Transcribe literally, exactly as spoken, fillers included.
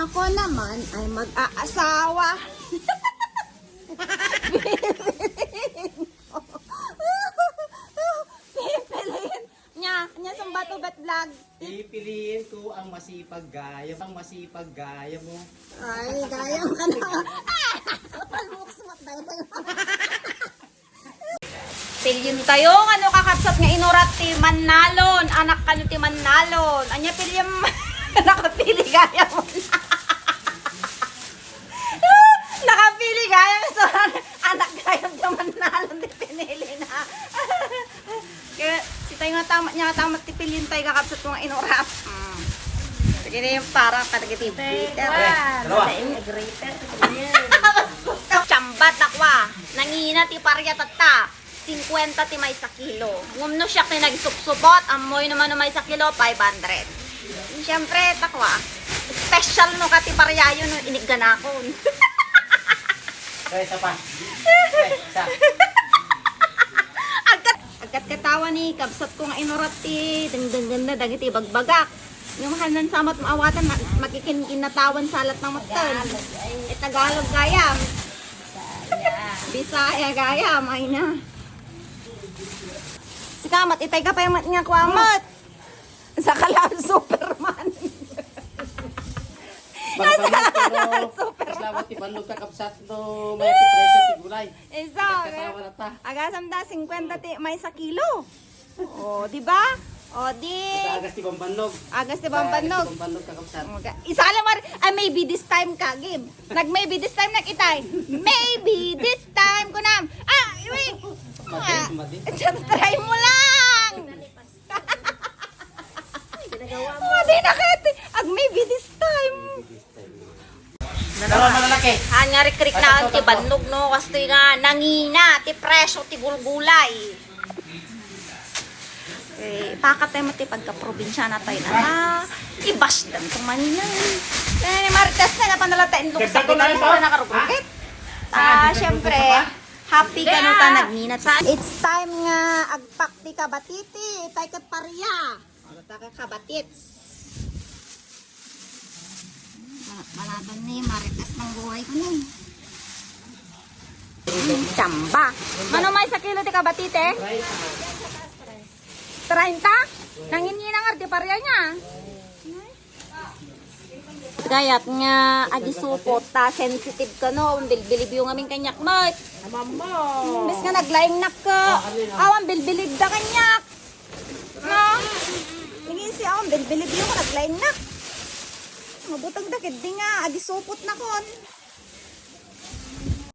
Ako naman ay mag-aasawa. Pipiliin. Nya, nya, sumbato bet vlog. Pipiliin ko ang masipag gaya, ang masipag gaya mo. Ay, gaya mo na. Palmuksmot na ito. Pilyon tayo, ano, kakabsat nga inurat ti Mannalon? Anak kano ti Mannalon? Anya pilyon? Nakapili gaya mo na. Nakapili gaya mo. So, anak gaya ti Mannalon, di pinili na. Kaya, si tayo nga tama, nya nga tama ti pilyon tayo, kakabsat ko nga inurat. Mm. Sige na yung para kadagiti grater. Dalawa. Grater. Chambat, dakwa. Nangina ti paria tatta. Singkwenta ti maysa kilo. Ngem no siak ti nagsupsupot, ammoy no mano maysa kilo, five hundred. Siyempre, dakwa. Special no ka ti pariayo no inigganakon. Okay, isa pa. Okay, isa. Agkat, agkat katawa ni kabsat ko nga inurat ti dengdenggenna dagiti bagbagak. Yung hanan samat maawatan, ma-, makikinkinnatawan sa alat ng matan. Eh, Tagalog gayam. Bisaya gayam, ay na. Sika, mat, itay ka pa yung mat nga kwa, mat. Sa kalam, Superman. Baka ba, pero Superman. Mas lawat ti bannog kakabsat no may ti presyo ti gulay. Isa, katawa na ta. Agasam da, singkwenta ti, maysa kilo. O, di ba? O, di. Sa agas ti bambannog. Agas ti bambannog. Sa agas ti bambannog, kakabsat. O, ga-, isa ka lang, Mar-, ay, maybe this time ka, Gib. Nag-maybe this time na kitay. Maybe this time, kunam. Ah, wait. Madi, ah, madi. Just try mo lang. Madi na ka, ate. Ag maybe this time. Pero malalaki. Han nga rikrik na ti bannog, no? Kastoy nga nangina ti presyo ti gulgulay. Eh, pakatay mo ti pagkaprobinsyana tayo na. Ah, ibasdan ko man yan. Eh, Marites na, napanalata in luksa. Dagdag ko na rin to. Nakarugugit. Ah, syempre, happy ka no ta nagminat sa. It's time nga agpak ti kabatiti, itay ket paria. Ano ta ka kabatits? Ma-, malatan ni Marites ng buhay ko ni. Hmm, tsamba. Mano may sa kilo ti kabatite? Treinta? Nanginginangar ti paria niya. Kayat nga adi supot ta sensitive ka no, bilbilib yung amin kanyak mat. Amam mo. Imbes nga naglaingnak ka. Awan bilbilib da kanyak. No? Naging si awan bilbilib yung naglaingnak. Mabutang da kedi nga adi supot na kon.